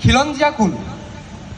খিলঞ্জীয়া কোন?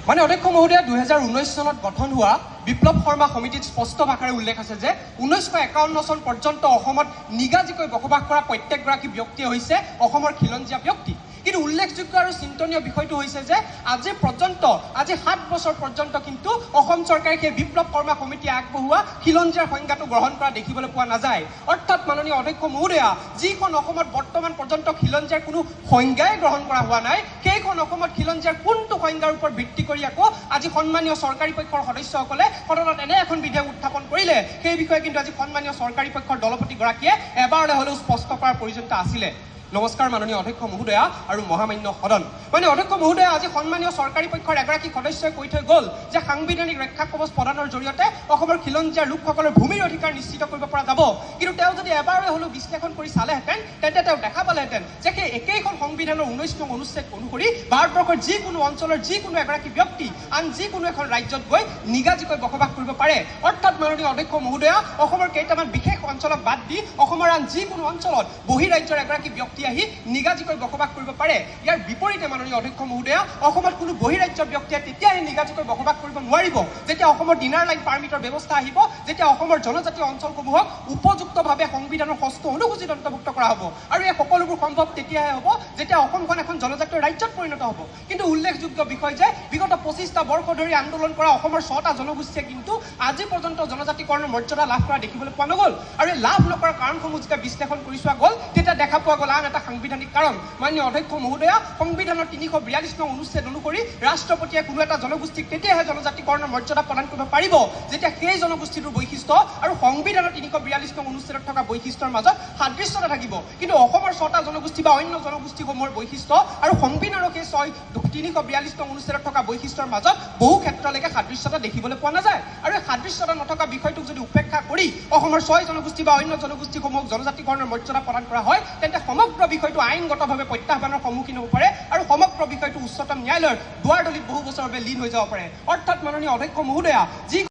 মানে অধ্যক্ষ মহোদয়া, 2019 চনত গঠন হোৱা বিপ্লৱ শৰ্মা সমিতিত স্পষ্ট ভাষাৰে উল্লেখ আছে যে 1951 চন পৰ্যন্ত অসমত নিগাজিকৈ বসবাস কৰা প্ৰত্যেকগৰাকী ব্যক্তিয়ে হৈছে অসমৰ খিলঞ্জীয়া ব্যক্তি। কিন্তু উল্লেখযোগ্য আৰু চিন্তনীয় বিষয়টো হৈছে যে আজি পৰ্যন্ত, আজি 7 বছৰ পৰ্যন্ত কিন্তু অসম চৰকাৰে সেই বিপ্লৱ শৰ্মা সমিতিয়ে আগবঢ়োৱা খিলঞ্জীয়াৰ সংজ্ঞাটো গ্ৰহণ কৰা দেখিবলৈ পোৱা নাযায়। অৰ্থাৎ মাননীয় অধ্যক্ষ মহোদয়া, যিখন অসমত বৰ্তমান পৰ্যন্ত খিলঞ্জীয়াৰ কোনো সংজ্ঞাই গ্ৰহণ কৰা হোৱা নাই, সেইখন অসমত খিলঞ্জীয়াৰ কোনটো সংজ্ঞাৰ ওপৰত ভিত্তি কৰি আকৌ আজি সন্মানীয় চৰকাৰী পক্ষৰ সদস্যসকলে সদনত এনে এখন বিধেয়ক উত্থাপন কৰিলে, সেই বিষয়ে কিন্তু আজি সন্মানীয় চৰকাৰী পক্ষৰ দলপতিগৰাকীয়ে এবাৰলৈ হ'লেও স্পষ্ট কৰাৰ প্ৰয়োজনীয়তা আছিলে। নমস্কাৰ মাননীয় অধ্যক্ষ মহোদয়া আৰু মহামান্য সদন। মানে অধ্যক্ষ মহোদয়া, আজি সন্মানীয় চৰকাৰী পক্ষৰ এগৰাকী সদস্যই কৈ থৈ গ'ল যে সাংবিধানিক ৰক্ষা কৱচ প্ৰদানৰ জৰিয়তে অসমৰ খিলঞ্জীয়া লোকসকলৰ ভূমিৰ অধিকাৰ নিশ্চিত কৰিব পৰা যাব। কিন্তু তেওঁ যদি এবাৰলৈ হ'লেও বিশ্লেষণ কৰি চালেহেঁতেন, তেন্তে তেওঁ দেখা পালেহেঁতেন যে সেই একেইখন সংবিধানৰ 19 নং অনুচ্ছেদ অনুসৰি ভাৰতবৰ্ষৰ যিকোনো অঞ্চলৰ যিকোনো এগৰাকী ব্যক্তি আন যিকোনো এখন ৰাজ্যত গৈ নিগাজিকৈ বসবাস কৰিব পাৰে। অৰ্থাৎ মাননীয় অধ্যক্ষ মহোদয়া, অসমৰ কেইটামান বিশেষ অঞ্চলক বাদ দি অসমৰ আন যিকোনো অঞ্চলত বহিৰাজ্যৰ এগৰাকী ব্যক্তি আহি নিগাজিকৈ বসবাস কৰিব পাৰে। ইয়াৰ বিপৰীতে মাননীয় অধ্যক্ষ মহোদয়া, অসমত কোনো বহিৰাজ্যৰ ব্যক্তিয়ে তেতিয়াহে নিগাজিকৈ বসবাস কৰিব নোৱাৰিব যেতিয়া অসমৰ ইনাৰ লাইন পাৰ্মিটৰ ব্যৱস্থা আহিব, যেতিয়া অসমৰ জনজাতীয় অঞ্চলসমূহক উপযুক্তভাৱে সংবিধানৰ ষষ্ঠ অনুসূচীত অন্তৰ্ভুক্ত কৰা হ'ব। আৰু এই সকলোবোৰ সম্ভৱ তেতিয়াহে হ'ব যেতিয়া অসমখন এখন জনজাতীয় ৰাজ্যত পৰিণত হ'ব। কিন্তু উল্লেখযোগ্য বিষয় যে বিগত 25টা বৰ্ষ ধৰি আন্দোলন কৰা অসমৰ ছটা জনগোষ্ঠীয়ে কিন্তু আজি পৰ্যন্ত জনজাতিকৰণৰ মৰ্যাদা লাভ কৰা দেখিবলৈ পোৱা নগ'ল। আৰু এই লাভ নকৰাৰ কাৰণসমূহ যেতিয়া বিশ্লেষণ কৰি চোৱা গ'ল, তেতিয়া দেখা পোৱা গ'ল আন এটা সাংবিধানিক কাৰণ। মাননীয় অধ্যক্ষ মহোদয়া, সংবিধানৰ 342 নং অনুচ্ছেদ অনুসৰি ৰাষ্ট্ৰপতিয়ে কোনো এটা জনগোষ্ঠীক তেতিয়াহে জনজাতিকৰণৰ মৰ্যাদা প্ৰদান কৰিব পাৰিব যেতিয়া সেই জনগোষ্ঠীটোৰ বৈশিষ্ট্য আৰু সংবিধানৰ 342 নং অনুচ্ছেদত থকা বৈশিষ্ট্যৰ মাজত সাদৃশ্যতা থাকিব। কিন্তু অসমৰ ছটা জনগোষ্ঠী বা অন্য জনগোষ্ঠীসমূহৰ বৈশিষ্ট্য আৰু সংবিধানৰ সেই 342 নং অনুচ্ছেদত থকা বৈশিষ্ট্যৰ মাজত বহু ক্ষেত্ৰলৈকে সাদৃশ্যতা দেখিবলৈ পোৱা নাযায়। আৰু এই সাদৃশ্যতা নথকা বিষয়টোক যদি উপেক্ষা কৰি অসমৰ ছয় জনগোষ্ঠী বা অন্য জনগোষ্ঠীসমূহক জনজাতিকৰণৰ মৰ্যাদা প্ৰদান কৰা হয়, তেন্তে সমগ্ৰ বিষয়টো আইনগতভাৱে প্ৰত্যাহ্বানৰ সন্মুখীন হ'ব পাৰে আৰু সমগ্ৰ বিষয়টো উচ্চতম ন্যায়ালয়ৰ দুৱাৰদলিত বহু বছৰৰ বাবে লীন হৈ যাব পাৰে। অৰ্থাৎ মাননীয় অধ্যক্ষ মহোদয়া, যি